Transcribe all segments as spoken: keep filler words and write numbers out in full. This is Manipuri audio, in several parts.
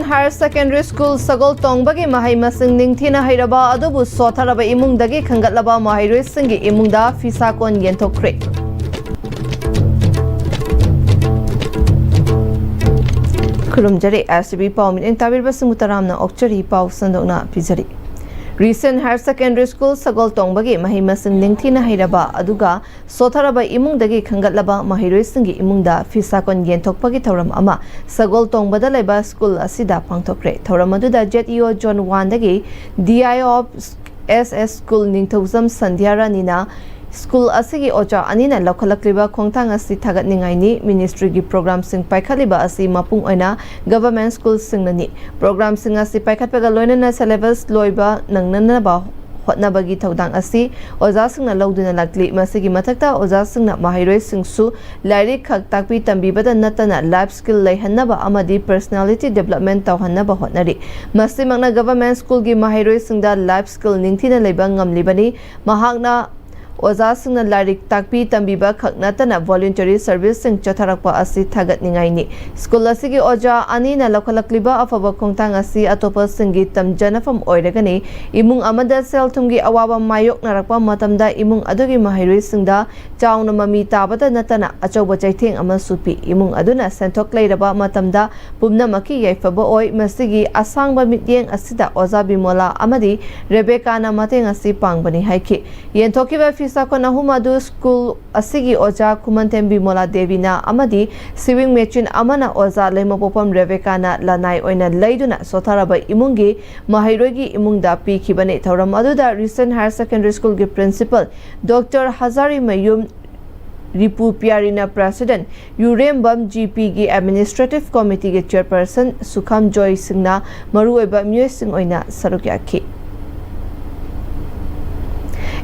Higher Secondary School ꯁꯒꯣꯜ ꯇꯣꯡꯕꯒꯤ ꯃꯍꯩ ꯃꯁꯤꯡ ꯅꯤꯡꯊꯤꯅ ꯍꯩꯔꯕ ꯑꯗꯨꯕꯨ ꯁꯣꯠꯊꯔꯕ ꯏꯃꯨꯡꯗꯒꯤ ꯈꯟꯒꯠꯂꯕ ꯃꯍꯩꯔꯣꯏꯁꯤꯡꯒꯤ ꯏꯃꯨꯡꯗ ꯐꯤꯁꯥ ꯀꯣꯟ ꯌꯦꯟꯊꯣꯛꯈ꯭ꯔꯦ꯫ ꯈꯨꯔꯨꯝꯖꯔꯤ꯫ ꯑꯦꯁ ꯁꯤ ꯕꯤ ꯄꯥꯎ ꯃꯤꯠꯌꯦꯡ ꯇꯥꯕꯤꯔꯤꯕꯁꯤꯡꯕꯨ ꯇꯔꯥꯝꯅ ꯑꯣꯛꯆꯔꯤ꯫ ꯄꯥꯎ ꯁꯟꯗꯣꯛꯅ ꯄꯤꯖꯔꯤ꯫ Recent Higher Secondary School ꯁꯒꯣꯜ ꯇꯣꯡꯕꯒꯤ ꯃꯍꯩ ꯃꯁꯤꯡ ꯅꯤꯡꯊꯤꯅ ꯍꯩꯔꯕ ꯑꯗꯨꯒ ꯁꯣꯠꯊꯔꯕ ꯏꯃꯨꯡꯗꯒꯤ ꯈꯟꯒꯠꯂꯕ ꯃꯍꯩꯔꯣꯏꯁꯤꯡꯒꯤ ꯏꯃꯨꯡꯗ ꯐꯤꯁꯥ ꯀꯣꯟ ꯌꯦꯟꯊꯣꯛꯄꯒꯤ ꯊꯧꯔꯝ ꯑꯃ ꯁꯒꯣꯜ ꯇꯣꯡꯕꯗ ꯂꯩꯕ ꯁ꯭ꯀꯨꯜ ꯑꯁꯤꯗ ꯄꯥꯡꯊꯣꯛꯈ꯭ꯔꯦ꯫ ꯊꯧꯔꯝ ꯑꯗꯨꯗ Z E O Zone one ꯗꯒꯤ D I O of S S School Ningthoujam Sandhya ꯔꯥꯅꯤꯅ ꯁ꯭ꯀꯨꯜ ꯑꯁꯤꯒꯤ ꯑꯣꯖꯥ ꯑꯅꯤꯅ ꯂꯧꯈꯠꯂꯛꯂꯤꯕ ꯈꯣꯡꯊꯥꯡ ꯑꯁꯤ ꯊꯥꯒꯠꯅꯤꯡꯉꯥꯏꯅꯤ꯫ Ministry ꯒꯤ program ꯁꯤꯡ ꯄꯥꯏꯈꯠꯂꯤꯕ ꯑꯁꯤ ꯃꯄꯨꯡ ꯑꯣꯏꯅ government school ꯁꯤꯡꯅꯅꯤ꯫ Program ꯁꯤꯡ ꯑꯁꯤ ꯄꯥꯏꯈꯠꯄꯒ ꯂꯣꯏꯅꯅ syllabus ꯂꯣꯏꯕ ꯅꯪꯅꯅꯕ ꯍꯣꯠꯅꯕꯒꯤ ꯊꯧꯗꯥꯡ ꯑꯁꯤ ꯑꯣꯖꯥꯁꯤꯡꯅ ꯂꯧꯗꯨꯅ ꯂꯥꯛꯂꯤ꯫ ꯃꯁꯤꯒꯤ ꯃꯊꯛꯇ ꯑꯣꯖꯥꯁꯤꯡꯅ ꯃꯍꯩꯔꯣꯏꯁꯤꯡꯁꯨ ꯂꯥꯏꯔꯤꯛ ꯈꯛ ꯇꯥꯛꯄꯤ ꯇꯝꯕꯤꯕꯗ ꯅꯠꯇꯅ life skill ꯂꯩꯍꯟꯅꯕ ꯑꯃꯗꯤ personality development ꯇꯧꯍꯟꯅꯕ ꯍꯣꯠꯅꯔꯤ꯫ ꯃꯁꯤꯃꯛꯅ government school ꯒꯤ ꯃꯍꯩꯔꯣꯏꯁꯤꯡꯗ life skill ꯅꯤꯡꯊꯤꯅ ꯂꯩꯕ ꯉꯝꯂꯤꯕꯅꯤ꯫ ꯃꯍꯥꯛꯅ ꯑꯣꯖꯥꯁꯤꯡꯅ ꯂꯥꯏꯔꯤꯛ ꯇꯥꯛꯄꯤ ꯇꯝꯕꯤꯕ ꯈꯛ ꯅꯠꯇꯅ voluntary service ꯁꯤꯡ ꯆꯠꯊꯔꯛꯄ ꯑꯁꯤ ꯊꯥꯒꯠꯅꯤꯡꯉꯥꯏꯅꯤ꯫ ꯁ꯭ꯀꯨꯜ ꯑꯁꯤꯒꯤ ꯑꯣꯖꯥ ꯑꯅꯤꯅ ꯂꯧꯈꯠꯂꯛꯂꯤꯕ ꯑꯐꯕ ꯈꯣꯡꯊꯥꯡ ꯑꯁꯤ ꯑꯇꯣꯞꯄꯁꯤꯡꯒꯤ ꯇꯝꯖꯅꯐꯝ ꯑꯣꯏꯔꯒꯅꯤ꯫ ꯏꯃꯨꯡ ꯑꯃꯗ ꯁꯦꯜ ꯊꯨꯝꯒꯤ ꯑꯋꯥꯕ ꯃꯥꯌꯣꯛꯅꯔꯛꯄ ꯃꯇꯝꯗ ꯏꯃꯨꯡ ꯑꯗꯨꯒꯤ ꯃꯍꯩꯔꯣꯏꯁꯤꯡꯗ ꯆꯥꯎꯅ ꯃꯃꯤ ꯇꯥꯕꯇ ꯅꯠꯇꯅ ꯑꯆꯧꯕ ꯆꯩꯊꯦꯡ ꯑꯃꯁꯨ ꯄꯤ꯫ ꯏꯃꯨꯡ ꯑꯗꯨꯅ ꯁꯦꯟꯊꯣꯛ ꯂꯩꯔꯕ ꯃꯇꯝꯗ ꯄꯨꯝꯅꯃꯛꯀꯤ ꯌꯥꯏꯐꯕ ꯑꯣꯏ꯫ ꯃꯁꯤꯒꯤ ꯑꯁꯥꯡꯕ ꯃꯤꯠꯌꯦꯡ ꯑꯁꯤꯗ ꯑꯣꯖꯥ ꯕꯤꯃꯣꯂꯥ ꯑꯃꯗꯤ ꯔꯦꯕꯦꯀꯥꯅ ꯃꯇꯦꯡ ꯑꯁꯤ ꯄꯥꯡꯕꯅꯤ ꯍꯥꯏꯈꯤ꯫ ꯌꯦꯟꯊꯣꯛꯈꯤꯕ ꯐꯤꯁꯥꯀꯣꯟ ꯑꯍꯨꯝ ꯑꯗꯨ ꯁ꯭ꯀꯨꯜ ꯑꯁꯤꯒꯤ ꯑꯣꯖꯥ ꯈꯨꯃꯟꯊꯦꯝ ꯕꯤꯃꯣꯂꯥ ꯗꯦꯕꯤꯅ ꯑꯃꯗꯤ sewing machine ꯑꯃꯅ ꯑꯣꯖꯥ ꯂꯩꯃꯄꯣꯛꯄꯝ ꯔꯦꯕꯦꯀꯥꯅ ꯂꯅꯥꯏ ꯑꯣꯏꯅ ꯂꯩꯗꯨꯅ ꯁꯣꯠꯊꯔꯕ ꯏꯃꯨꯡꯒꯤ ꯃꯍꯩꯔꯣꯏꯒꯤ ꯏꯃꯨꯡꯗ ꯄꯤꯈꯤꯕꯅꯤ꯫ ꯊꯧꯔꯝ ꯑꯗꯨꯗ Recent Higher Secondary School ꯒꯤ principal Doctor ꯍꯖꯥꯔꯤꯃꯌꯨꯝ ꯔꯤꯄꯨ ꯄꯤꯌꯥꯔꯤꯅ president, ꯌꯨꯔꯦꯝꯕꯝ G P ꯒꯤ administrative committee ꯒꯤ chairperson ꯁꯨꯈꯥꯝ ꯖꯣꯏ ꯁꯤꯡꯅ ꯃꯔꯨꯑꯣꯏꯕ ꯃꯤꯑꯣꯏꯁꯤꯡ ꯑꯣꯏꯅ ꯁꯔꯨꯛ ꯌꯥꯈꯤ꯫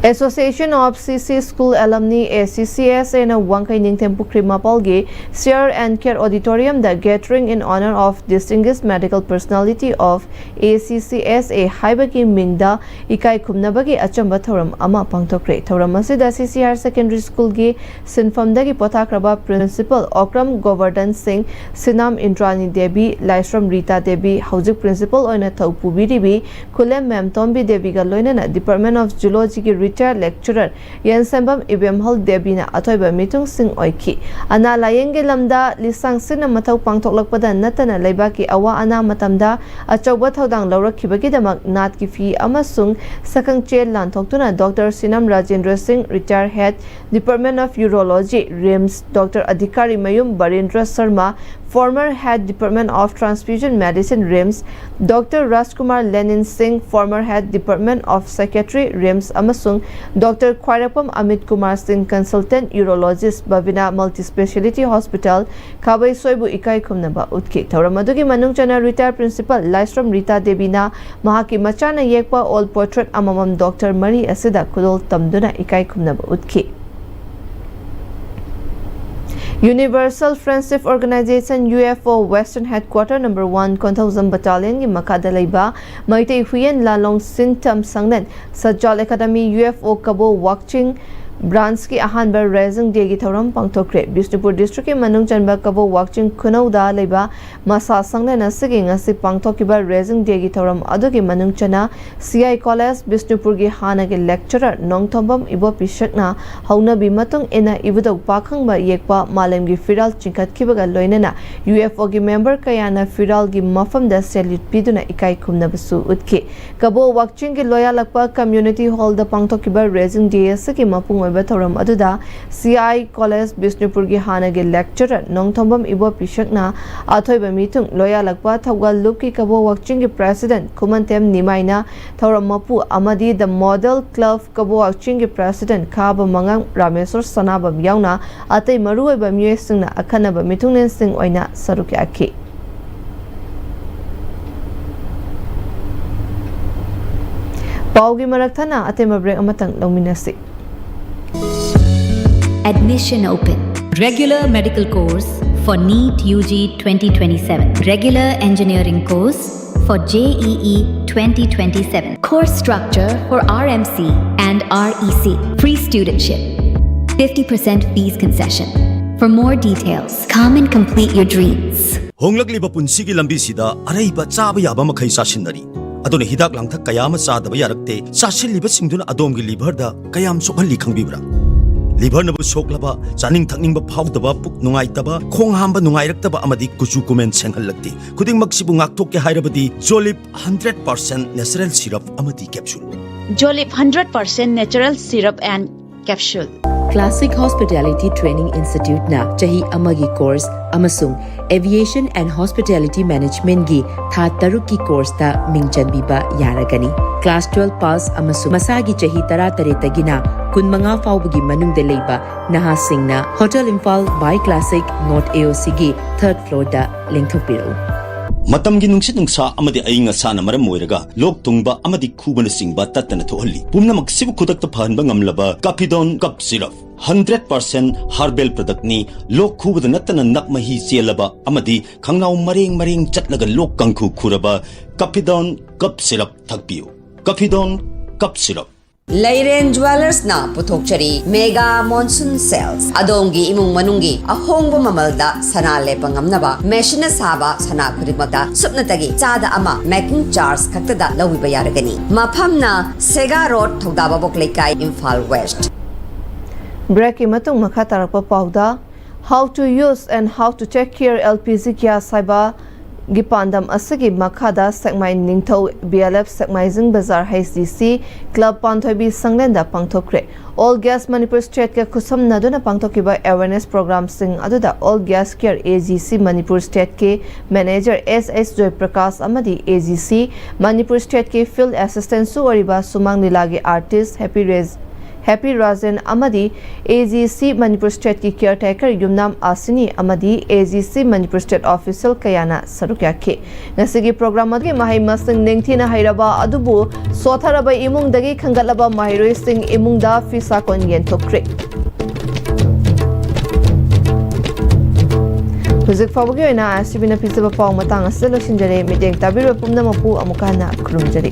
Association of C C School Alumni, A C C S A ꯅ ꯋꯥꯡꯈꯩ ꯅꯤꯡꯊꯦꯝ ꯄꯨꯈ꯭ꯔꯤ ꯃꯄꯥꯜꯒꯤ Share and Care Auditorium the Gathering in Honor of Distinguished Medical Personality of A C C S A ꯍꯥꯏꯕꯒꯤ ꯃꯤꯡꯗ ꯏꯀꯥꯏ ꯈꯨꯝꯅꯕꯒꯤ ꯑꯆꯝꯕ ꯊꯧꯔꯝ ꯑꯃ ꯄꯥꯡꯊꯣꯛꯈ꯭ꯔꯦ꯫ ꯊꯧꯔꯝ ꯑꯁꯤꯗ C C Higher Secondary School ꯒꯤ ꯁꯤꯟꯐꯝꯗꯒꯤ ꯄꯣꯊꯥꯈ꯭ꯔꯕ Principal ꯑꯣꯀ꯭ꯔꯝ ꯒꯣꯕꯔꯙꯟ ꯁꯤꯡ, ꯁꯤꯅꯥꯝ ꯏꯟꯗ꯭ꯔꯥꯅꯤ ꯗꯦꯕꯤ, ꯂꯥꯏꯁ꯭ꯔꯝ ꯔꯤꯇꯥ ꯗꯦꯕꯤ, ꯍꯧꯖꯤꯛ Principal ꯑꯣꯏꯅ ꯊꯧ ꯄꯨꯕꯤꯔꯤꯕꯤ ꯈꯨꯂꯦꯝ ꯃꯦꯝꯇꯣꯝꯕꯤ ꯗꯦꯕꯤꯒ ꯂꯣꯏꯅꯅ Department of Zoology ꯒꯤ retired lecturer ꯌꯦꯟꯁꯦꯝꯕꯝ ꯏꯕꯦꯝꯍꯜ ꯗꯦꯕꯤꯅ ꯑꯊꯣꯏꯕ ꯃꯤꯊꯨꯡꯁꯤꯡ ꯑꯣꯏꯈꯤ꯫ ꯑꯅꯥ ꯂꯥꯌꯦꯡꯒꯤ ꯂꯝꯗ ꯂꯤꯁꯥꯡ ꯁꯤꯠꯅ ꯃꯊꯧ ꯄꯥꯡꯊꯣꯛꯂꯛꯄꯗ ꯅꯠꯇꯅ ꯂꯩꯕꯥꯛꯀꯤ ꯑꯋꯥ ꯑꯅꯥ ꯃꯇꯝꯗ ꯑꯆꯧꯕ ꯊꯧꯗꯥꯡ ꯂꯧꯔꯛꯈꯤꯕꯒꯤꯗꯃꯛ ꯅꯥꯠꯀꯤ ꯐꯤ ꯑꯃꯁꯨꯡ ꯁꯛꯈꯪꯆꯦ ꯂꯥꯟꯊꯣꯛꯇꯨꯅ Doctor ꯁꯤꯅꯝ ꯔꯥꯖꯦꯟꯗ꯭ꯔ ꯁꯤꯡ, retired head, Department of Urology, RIMS, Doctor ꯑꯙꯤꯀꯥꯔꯤ ꯃꯌꯨꯝ ꯕꯔꯦꯟꯗ꯭ꯔ Sharma, former head Department of Transfusion Medicine, RIMS, Doctor ꯔꯥꯖꯀꯨꯃꯥꯔ ꯂꯦꯅꯤꯟ ꯁꯤꯡ, former head Department of Psychiatry, RIMS, ꯑꯃꯁꯨꯡ Doctor ꯈ꯭ꯋꯥꯏꯔꯥꯛꯄꯝ ꯑꯃꯤꯠ ꯀꯨꯃꯥꯔ ꯁꯤꯡ, consultant urologist, ꯕꯕꯤꯅꯥ Multispeciality Hospital, ꯈꯥꯕꯩ ꯁꯣꯏꯕꯨ ꯏꯀꯥꯏ ꯈꯨꯝꯅꯕ ꯎꯠꯈꯤ꯫ ꯊꯧꯔꯝ ꯑꯗꯨꯒꯤ ꯃꯅꯨꯡ ꯆꯟꯅ retired Principal ꯂꯥꯏꯁ꯭ꯔꯝ ꯔꯤꯇꯥ ꯗꯦꯕꯤꯅ ꯃꯍꯥꯛꯀꯤ ꯃꯆꯥꯅ ꯌꯦꯛꯄ oil portrait ꯑꯃꯃꯝ Doctor ꯃꯔꯤ ꯑꯁꯤꯗ ꯈꯨꯗꯣꯜ ꯇꯝꯗꯨꯅ ꯏꯀꯥꯏ ꯈꯨꯝꯅꯕ ꯎꯠꯈꯤ꯫ Universal Friendship Organization, U F O, Western Headquarter number one Konthoujan Battalion ꯒꯤ ꯃꯈꯥꯗ ꯂꯩꯕ ꯃꯩꯇꯩ ꯍꯨꯏꯌꯦꯟ ꯂꯥꯂꯣꯡ ꯁꯤꯟꯊꯝ ꯁꯪꯂꯦꯟ ꯁꯠꯆꯥꯜ ꯑꯦꯀꯥꯗꯃꯤ, U F O, ꯀꯕꯣ ꯋꯥꯛꯆꯤꯡ branch ꯀꯤ ꯑꯍꯥꯟꯕ Raising Day ꯒꯤ ꯊꯧꯔꯝ ꯄꯥꯡꯊꯣꯛꯈ꯭ꯔꯦ꯫ ꯕꯤꯁꯅꯨꯄꯨꯔ district ꯀꯤ ꯃꯅꯨꯡ ꯆꯟꯕ ꯀꯕꯣ ꯋꯥꯛꯆꯤꯡ ꯈꯨꯅꯧꯗ ꯂꯩꯕ ꯃꯁꯥ ꯁꯪꯂꯦꯟ ꯑꯁꯤꯒꯤ ꯉꯁꯤ ꯄꯥꯡꯊꯣꯛꯈꯤꯕ Raising Day ꯒꯤ ꯊꯧꯔꯝ ꯑꯗꯨꯒꯤ ꯃꯅꯨꯡ ꯆꯟꯅ C I College ꯕꯤꯁꯅꯨꯄꯨꯔꯒꯤ ꯍꯥꯟꯅꯒꯤ lecturer ꯅꯣꯡꯊꯣꯝꯕꯝ ꯏꯕꯣꯄꯤꯁꯛꯅ ꯍꯧꯅꯕꯤ ꯃꯇꯨꯡ ꯏꯟꯅ ꯏꯕꯨꯙꯧ ꯄꯥꯈꯪꯕ ꯌꯦꯛꯄ ꯃꯥꯂꯦꯝꯒꯤ ꯐꯤꯔꯥꯜ ꯆꯤꯡꯈꯠꯈꯤꯕꯒ ꯂꯣꯏꯅꯅ U F O ꯒꯤ member ꯀꯌꯥꯅ ꯐꯤꯔꯥꯜꯒꯤ ꯃꯐꯝꯗ salute ꯄꯤꯗꯨꯅ ꯏꯀꯥꯏ ꯈꯨꯝꯅꯕꯁꯨ ꯎꯠꯈꯤ꯫ ꯀꯕꯣ ꯋꯥꯛꯆꯤꯡꯒꯤ ꯂꯣꯌꯥꯂꯛꯄ community hall ꯗ ꯄꯥꯡꯊꯣꯛꯈꯤꯕ Raising Day ꯑꯁꯤꯒꯤ ꯃꯄꯨꯡ ꯑꯣꯏꯕ ꯊꯧꯔꯝ ꯑꯗꯨꯗ C I College ꯕꯤꯁꯅꯨꯄꯨꯔꯒꯤ ꯍꯥꯟꯅꯒꯤ lecturer ꯅꯣꯡꯊꯣꯝꯕꯝ ꯏꯕꯣꯄꯤꯁꯛꯅ ꯑꯊꯣꯏꯕ ꯃꯤꯊꯨꯡ, ꯂꯣꯌꯥꯂꯛꯄ ꯊꯧꯒꯜ ꯂꯨꯞꯀꯤ ꯀꯕꯣ ꯋꯥꯛꯆꯤꯡꯒꯤ president ꯈꯨꯃꯟꯊꯦꯝ ꯅꯤꯃꯥꯏꯅ ꯊꯧꯔꯝ ꯃꯄꯨ ꯑꯃꯗꯤ The Model Club ꯀꯕꯣ ꯋꯥꯛꯆꯤꯡꯒꯤ president ꯈꯥꯕ ꯃꯉꯥꯡ ꯔꯥꯃꯦꯁꯣꯔ ꯁꯅꯥꯕꯝ ꯌꯥꯎꯅ ꯑꯇꯩ ꯃꯔꯨꯑꯣꯏꯕ ꯃꯤꯑꯣꯏꯁꯤꯡꯅ ꯑꯈꯟꯅꯕ ꯃꯤꯊꯨꯡꯂꯦꯟꯁꯤꯡ ꯑꯣꯏꯅ ꯁꯔꯨꯛ ꯌꯥꯈꯤ꯫ ꯄꯥꯎꯒꯤ ꯃꯔꯛ ꯊꯠꯅ ꯑꯇꯦꯟꯕ break ꯑꯃꯇꯪ ꯂꯧꯃꯤꯟꯅꯁꯤ꯫ Admission open. Regular medical course for NEET UG twenty twenty-seven. Regular engineering course for JEE twenty twenty-seven. Course structure for RMC and REC. Free studentship. fifty percent fees concession. For more details, come and complete your dreams. ꯍꯣꯡꯂꯛꯂꯤꯕ ꯄꯨꯟꯁꯤꯒꯤ ꯂꯝꯕꯤꯁꯤꯗ ꯑꯔꯩꯕ ꯆꯥꯕ ꯌꯥꯕ ꯃꯈꯩ ꯆꯥꯁꯤꯟꯅꯔꯤ꯫ ꯑꯗꯨꯅ ꯍꯤꯗꯥꯛ ꯂꯥꯡꯊꯛ ꯀꯌꯥ ꯑꯃ ꯆꯥꯗꯕ ꯌꯥꯔꯛꯇꯦ꯫ ꯆꯥꯁꯤꯜꯂꯤꯕꯁꯤꯡꯗꯨꯅ ꯑꯗꯣꯝꯒꯤ liverꯗ ꯀꯌꯥꯝ ꯁꯣꯛꯍꯜꯂꯤ ꯈꯪꯕꯤꯕ꯭ꯔꯥ? Liverꯅꯕꯨ ꯁꯣꯛꯂꯕ, ꯆꯥꯅꯤꯡ ꯊꯛꯅꯤꯡꯕ ꯐꯥꯎꯗꯕ, ꯄꯨꯛ ꯅꯨꯡꯉꯥꯏꯇꯕ, ꯈꯣꯡ ꯍꯥꯝꯕ ꯅꯨꯡꯉꯥꯏꯔꯛꯇꯕ ꯑꯃꯗꯤ ꯀꯨꯆꯨ ꯀꯨꯃꯦꯟ ꯁꯦꯡꯍꯜꯂꯛꯇꯦ꯫ ꯈꯨꯗꯤꯡꯃꯛꯁꯤꯕꯨ ꯉꯥꯛꯊꯣꯛꯀꯦ ꯍꯥꯏꯔꯕꯗꯤ Jolib hundred percent natural syrup ꯑꯃꯗꯤ capsule꯫ Jolib hundred percent natural syrup and capsule. Classic Hospitality Training Instituteꯅ ꯆꯍꯤ ꯑꯃꯒꯤ course ꯑꯃꯁꯨꯡ Aviation and Hospitality Managementꯒꯤ ꯊꯥ ꯇꯔꯨꯛꯀꯤ courseꯇ ꯃꯤꯡ ꯆꯟꯕꯤꯕ ꯌꯥꯔꯒꯅꯤ꯫ Class twelve pass ꯑꯃꯁꯨꯡ ꯃꯁꯥꯒꯤ ꯆꯍꯤ ꯇꯔꯥꯇꯔꯦꯠꯇꯒꯤꯅ ꯀꯨꯟꯃꯉꯥ ꯐꯥꯎꯕꯒꯤ ꯃꯅꯨꯡꯗ ꯂꯩꯕ ꯅꯍꯥꯁꯤꯡꯅ Hotel Imphal by Classic North AOCꯒꯤ third floorꯗ ꯂꯦꯡꯊꯣꯛꯄꯤꯔꯛꯎ꯫ ꯃꯇꯝꯒꯤ ꯅꯨꯡꯁꯤꯠ ꯅꯨꯡꯁꯥ ꯑꯃꯗꯤ ꯑꯏꯪ ꯑꯁꯥꯅ ꯃꯔꯝ ꯑꯣꯏꯔꯒ ꯂꯣꯛ ꯊꯨꯡꯕ ꯑꯃꯗꯤ ꯈꯨꯕꯅꯆꯤꯡꯕ ꯇꯠꯇꯅ ꯊꯣꯛꯍꯜꯂꯤ꯫ ꯄꯨꯝꯅꯃꯛꯁꯤꯕꯨ ꯈꯨꯗꯛꯇ ꯐꯍꯟꯕ ꯉꯝꯂꯕ Cappidone Cough Syrup, hundred percent herbal productꯅꯤ꯫ ꯂꯣꯛ ꯈꯨꯕꯗ ꯅꯠꯇꯅ ꯅꯞ ꯃꯍꯤ ꯆꯦꯜꯂꯕ ꯑꯃꯗꯤ ꯈꯪꯅꯥꯎ ꯃꯔꯦꯡ ꯃꯔꯦꯡ ꯆꯠꯂꯒ ꯂꯣꯛ ꯀꯥꯡꯈꯨ ꯈꯨꯔꯕ Cappidone Cough Syrup ꯊꯛꯄꯤꯌꯨ꯫ Cappidone Cough Syrup꯫ ꯂꯩꯔꯦꯟ ꯖ꯭ꯋꯦꯂꯔꯁꯅ ꯄꯨꯊꯣꯛꯆꯔꯤ Mega Monsoon Sales꯫ ꯑꯗꯣꯝꯒꯤ ꯏꯃꯨꯡ ꯃꯅꯨꯡꯒꯤ ꯑꯍꯣꯡꯕ ꯃꯃꯜꯗ ꯁꯅꯥ ꯂꯦꯞꯄ ꯉꯝꯅꯕ ꯃꯦꯁꯤꯟꯅ ꯁꯥꯕ ꯁꯅꯥ ꯈꯨꯗꯤꯡꯃꯛꯇ ꯁꯨꯞꯅꯇꯒꯤ ꯆꯥꯗ ꯑꯃ making charge ꯈꯛꯇꯗ ꯂꯧꯕꯤꯕ ꯌꯥꯔꯒꯅꯤ꯫ ꯃꯐꯝꯅ ꯁꯦꯒꯥ ꯔꯣꯗ, ꯊꯧꯗꯥꯕꯕꯣꯛ ꯂꯩꯀꯥꯏ, ꯏꯝꯐꯥꯜ ꯋꯦꯁ꯭ꯠ꯫ Breakꯀꯤ ꯃꯇꯨꯡ ꯃꯈꯥ ꯇꯥꯔꯛꯄ ꯄꯥꯎꯗ, How to use and how to take care LPG gas ꯍꯥꯏꯕ ꯒꯤ ꯄꯥꯟꯗꯝ ꯑꯁꯤꯒꯤ ꯃꯈꯥꯗ ꯁꯦꯛꯃꯥꯏ ꯅꯤꯡꯊꯧ, BLF ꯁꯦꯛꯃꯥꯏꯖꯤꯡ ꯕꯖꯥꯔ, HDC club ꯄꯥꯟꯊꯣꯏꯕꯤ ꯁꯪꯂꯦꯟꯗ ꯄꯥꯡꯊꯣꯛꯈ꯭ꯔꯦ꯫ All Gas Manipur Stateꯀ ꯈꯨꯠꯁꯝꯅꯗꯨꯅ ꯄꯥꯡꯊꯣꯛꯈꯤꯕ awareness programꯁꯤꯡ ꯑꯗꯨꯗ All Gas Care AGC Manipur Stateꯀꯤ manager S S ꯖꯣꯏꯄ꯭ꯔꯀꯥꯁ ꯑꯃꯗꯤ AGC Manipur Stateꯀꯤ field assistantꯁꯨ ꯑꯣꯏꯔꯤꯕ ꯁꯨꯃꯥꯡ ꯂꯤꯂꯥꯒꯤ artist Happy Rez happy Rajen ꯑꯃꯗꯤ ꯑꯦ ꯖꯤ ꯁꯤ ꯃꯅꯤꯄꯨꯔ ꯁ꯭ꯇꯦꯠꯀꯤ ꯀꯤꯌꯔ ꯇꯦꯀꯔ ꯌꯨꯝꯅꯥꯝ ꯑꯥꯁꯤꯅꯤ ꯑꯃꯗꯤ A G C Manipur state official ꯀꯌꯥꯅ ꯁꯔꯨꯛ ꯌꯥꯈꯤ꯫ ꯉꯁꯤꯒꯤ ꯄ꯭ꯔꯣꯒ꯭ꯔꯥꯝ ꯑꯗꯨꯒꯤ ꯃꯍꯩ ꯃꯁꯤꯡ ꯅꯤꯡꯊꯤꯅ ꯍꯩꯔꯕ ꯑꯗꯨꯕꯨ ꯁꯣꯠꯊꯔꯕ ꯏꯃꯨꯡꯗꯒꯤ ꯈꯟꯒꯠꯂꯕ ꯃꯍꯩꯔꯣꯏꯁꯤꯡ ꯏꯃꯨꯡꯗ ꯐꯤꯁꯥ ꯀꯣꯟ ꯌꯦꯟꯊꯣꯛꯈ꯭ꯔꯦ꯫ ꯍꯧꯖꯤꯛ ꯐꯥꯎꯕꯒꯤ ꯑꯣꯏꯅ ꯑꯥꯏ ꯑꯦꯁ ꯇꯤ ꯚꯤꯅ ꯄꯤꯖꯕ ꯄꯥꯎ ꯃꯇꯥꯡ ꯑꯁꯤꯗ ꯂꯣꯏꯁꯤꯟꯖꯔꯦ꯫ ꯃꯤꯠꯌꯦꯡ ꯇꯥꯕꯤꯔꯤꯕ ꯄꯨꯝꯅꯃꯛꯄꯨ ꯑꯃꯨꯛꯀ ꯍꯟꯅ ꯈꯨꯔꯨꯝꯖꯔꯤ꯫